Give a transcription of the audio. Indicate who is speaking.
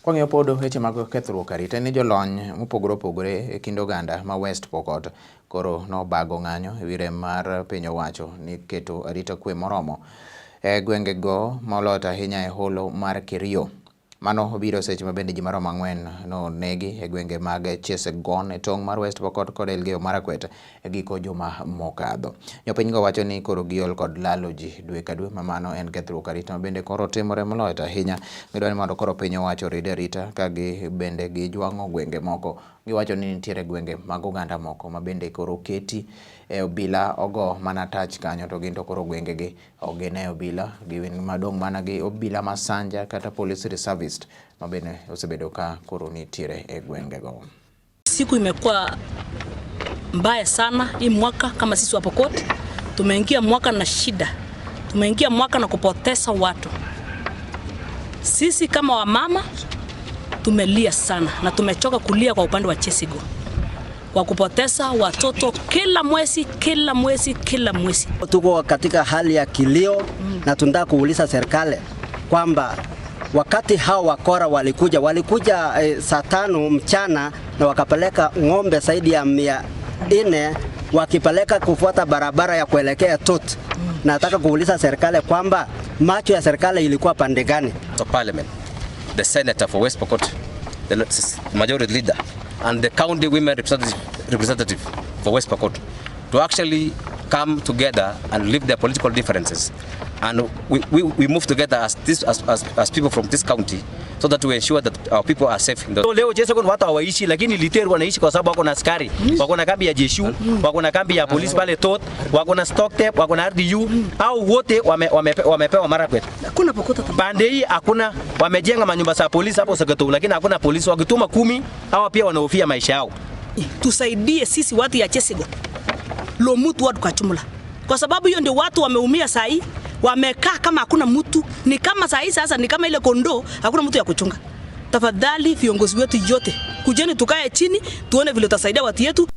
Speaker 1: Kwang'iyo pod weche mag kethruok arita en ni jolony mopogore opogore e kind oganda ma West Pokot koro nobago ng'anyo ewi rem mar piny owacho ni keto arita kwe moromo e gwengego moloyo to ahinya e holo mar Kerio. Mano obiro seche ma bende ji maromo 4 nonegi e gwenge mag Chesegon e tong' mar West Pokot kod Elgeyo Marakwet e giko juma mokadho. Jopinygo wacho ni koro giol kod lalo ji dwe ka dwe ma mano en kethruok arita ma bende koro timore moloyo to ahinya gidwa ni mondo koro piny owacho orid arita ka gi bende gijwang'o gwenge moko. Giwacho ni nitiere gwenge mag oganda moko ma bende koro oketi e obila ogo mana tach kanyo to gin to koro gwengegi ok gine obila gin madong' mana gi obila masanja kata police reservist ma bende osebedo ka koro nitiere e gwengego.
Speaker 2: Siku imekuwa mbaya sana hii mwaka. Kama sisi wa Pokot tumeingia mwaka na shida, tumeingia mwaka na kupoteza watu. Sisi kama wamama tumelia sana na tumechoka kulia kwa upande wa Chesegon kwa kupoteza watoto kila mwezi, kila mwezi, kila mwezi.
Speaker 3: Tuko katika hali ya kilio na tunataka kuuliza serikali kwamba wakati hao wakora walikuja saa 5 mchana na wakapeleka ng'ombe zaidi ya 400 wakipeleka kufuata barabara ya kuelekea Tot. Nataka kuuliza serikali kwamba macho ya serikali ilikuwa pande gani?
Speaker 4: Of Parliament, the senator for West Pokot, the majority leader, and the county women representative for West Pokot to actually come together and leave their political differences. And we move together as people from this county so that we ensure that our people are safe. In the
Speaker 5: Leo Chesegon watu hawaishi, lakini Literu wanaishi kwa sababu wako na askari, wako na kambi ya jeshi, wako na kambi ya polisi pale Tot, wako na stock tape, wako na RDU, au wote wamepewa Marakwet.
Speaker 2: Hakuna Pokot hata.
Speaker 5: Pande hii hakuna, wamejenga manyumba za polisi hapo Soketo, lakini hakuna polisi. Wakituma 10, hawa pia wanahofia maisha yao.
Speaker 2: Tusaidie sisi watu ya Chesegon, Lomutu watu kwa jumla, kwa sababu hiyo ndio watu wameumia saa hii, wamekaa kama hakuna mtu, ni kama saa hii sasa ni kama ile kondoo, hakuna mtu ya kuchunga. Tafadhali viongozi wetu yote, kujeni tukae chini tuone vile tutasaidia watu yetu.